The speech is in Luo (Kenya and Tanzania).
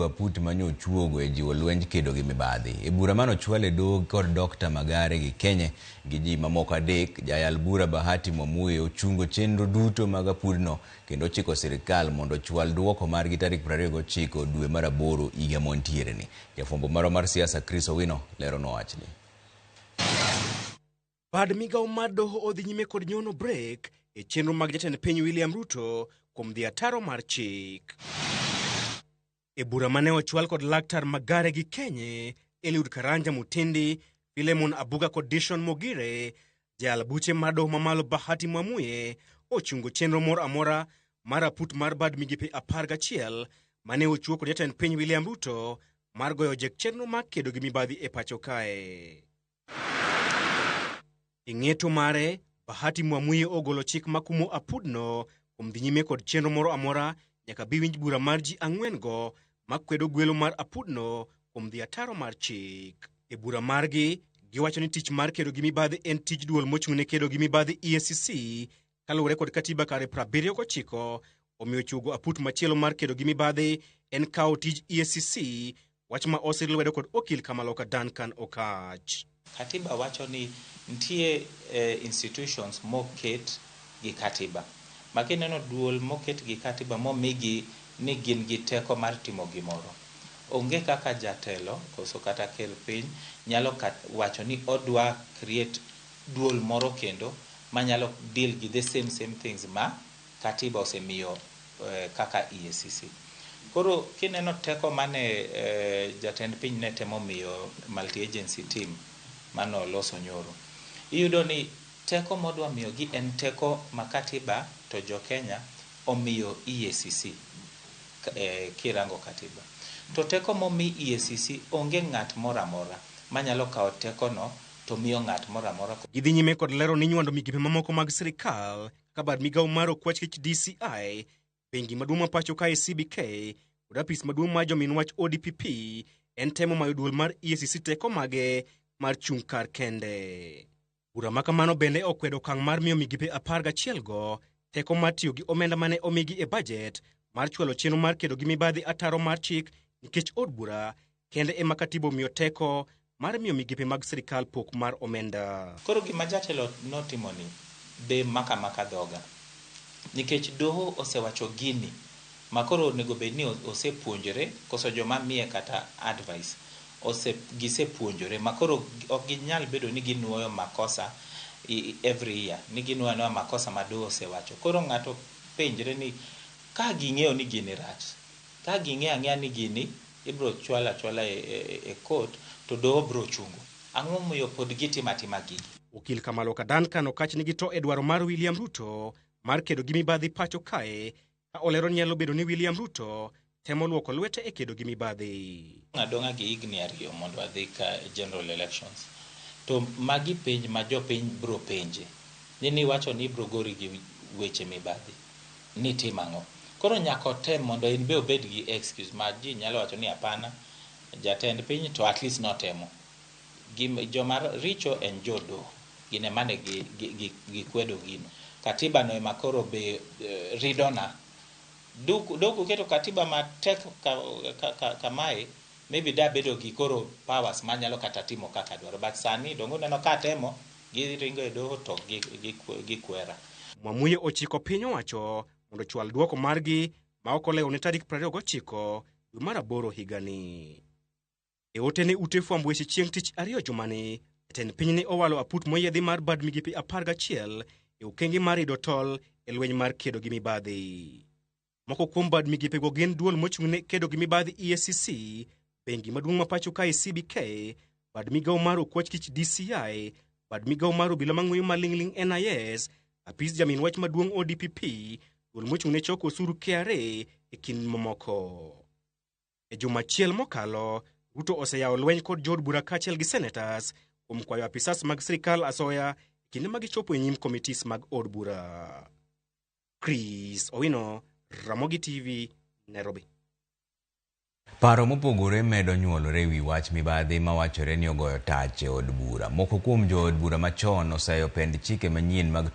ochungo aput manyochuogo e jiwo lwenj kedo gi mibadhi. E bura manochwal e doho kod Dr. Magare Gikenye gi ji mamoko adek, jayal bura Bahati Mwamuye ochungo chenro duto mag apudno kendo ochiko sirikal mondo ochwal duoko margi tarik 29 dwe mar aboro higa mwantiere ni. Jafwambo marwa mar siasa Chris Owino leronwa wachni. Bad migawo mar doho odhi nyime kod nyono brek e chenro mag jatend piny William Ruto kuom dhi ataro mar chik. E bura mane ochwal kod laktar Magare Gikenye, Eliud Karanja Mutindi, Philemon Abuga kod Dishon Mogire, jayal buche mar doho mamalo Bahati Mwamuye ochungo chenro moro amora mar aput mar bad migepe 11 mane ochiwo kod jatend piny William Ruto mar goyo jek chenro mar kedo gi mibadhi e pacho kae. E ng'eto mare, Bahati Mwamuye ogolo chik makumo apudno kuom dhi nyime kod chenro moro amora nyaka bi winj bura mar ji ang'wen go makwedo gwelo mar apudno kuom dhi ataro mar chik. E bura margi, giwacho ni tich mar kedo gi mibadhi en tij duol mochung' ne kedo gi mibadhi EACC kaluwore kod katiba kare 79 omiyo chuogo aput machielo mar kedo gi mibadhi en kawo tij EACC, wach ma osir lwedo kod okil Kamaloka Duncan Okach. Katiba wacho ni nitie institutions moket gi katiba. Ma kineno duol moket gi katiba momigi ni gin gi teko mar timo gimoro. Onge kaka jatelo koso kata ker piny nyalo wacho ni odwa create duol moro kendo manyalo deal gi the same same things ma katiba osemiyo kaka EACC. Koro kineno teko mane jatend piny ne temo miyo multi-agency team mane oloso nyoro, iyudo ni teko modwa miyogi en teko ma katiba to jo Kenya omiyo EACC kirango katiba. To teko momi EACC onge ng'at moro amora manyalo kawo tekono to miyo ng'at moro amora. Gidhi nyime kod lero ni nywando migepe mamoko mag sirikal kaka bad migawo mar okwach kich DCI, bengi maduong' ma pacho kae CBK kod apis maduong' mar jomin wach ODPP en temo mayo duol mar EACC teko mage mar chung' kar kende. Bura ma kamano bende okwedo okang' mar miyo migepe 11 go teko mar tiyo gi omenda mane omigi e bajet mar chwalo chenro mar kedo gi mibadhi ataro mar chik nikech od bura kende ema katiba omiyo teko mar miyo migepe mag sirikal pok mar omenda. Koro gima jatelo notimo ni be maka maka dhoga. Nikech doho osewacho gini ma koro onego bed ni osepuonjore koso joma miye kata advice gisepuonjore ma koro ok ginyal bedo ni ginuoyo makosa every year ni ginuoyo anuoya makosa ma doho osewacho. Koro ng'ato penjre ni ka ging'eyo ni gini rach, ka ging'eyo ang'eya ni gini ibro chwal achwala e court to doho bro chungo. Ang'o momiyo pod gitimo atima gigi? Okil Kamaloka Duncan Okach nigi to e dwaro mar William Ruto mar kedo gi mibadhi pacho kae ka olero ni nyalo bedo ni William Ruto temo luoko lwete e kedo gi mibadhi. Adong'a gi higni 2 mondo adhi ka general elections. To magi penj ma jopiny bro penje. Ni niwacho ni ibro gori gi weche mibadhi. Ni tim ang'o? Koro nyaka otem mondo en be obed gi excuse ma ji nyalo wacho ni hapana, jatend piny to at least notemo. Joma richo en jodoho. Gin ema ne gikwedo gino. Katiba no ema koro be ridona. Dok uketo katiba matek kamae, maybe da bedo gi koro powers manyalo kata timo kaka dwaro. But sani dongo neno ka temo, giringo e doho to gikwera. Mwamuye ochiko piny owacho mondo ochwal duoko margi ma ok olewo ne tarik 29 dwe mar aboro higani. E ote ne ute fwambo weche chieng' tich ariyo jumani, jatend piny ne owalo aput moyiedhi mar bad migepe 11 e okenge mar rido tol e lweny mar kedo gi mibadhi. Moko kuom bad migepego gin duol mochung' ne kedo gi mibadhi EACC, bengi maduong' ma pacho kae CBK, bad migawo mar okwach kich DCI, bad migawo mar obila mang'weyo maling'ling' NIS, apis jamin wach maduong' ODPP, duol mochung' ne choko osuru KRA e kind mamoko. E juma achiel mokalo, Ruto oseyawo lweny kod jood bura kaachiel gi senators kuom kwayo apisas mag sirikal asoya e kinde ma gichopo e nyim committees mag od bura. Chris Owino, Ramogi TV, Nairobi. Paro mopogore medo nyuolore e wi wach mibadhi mawachore ni ogoyo tach e od bura. Moko kuom jood bura machon oseyo pend chike manyien mag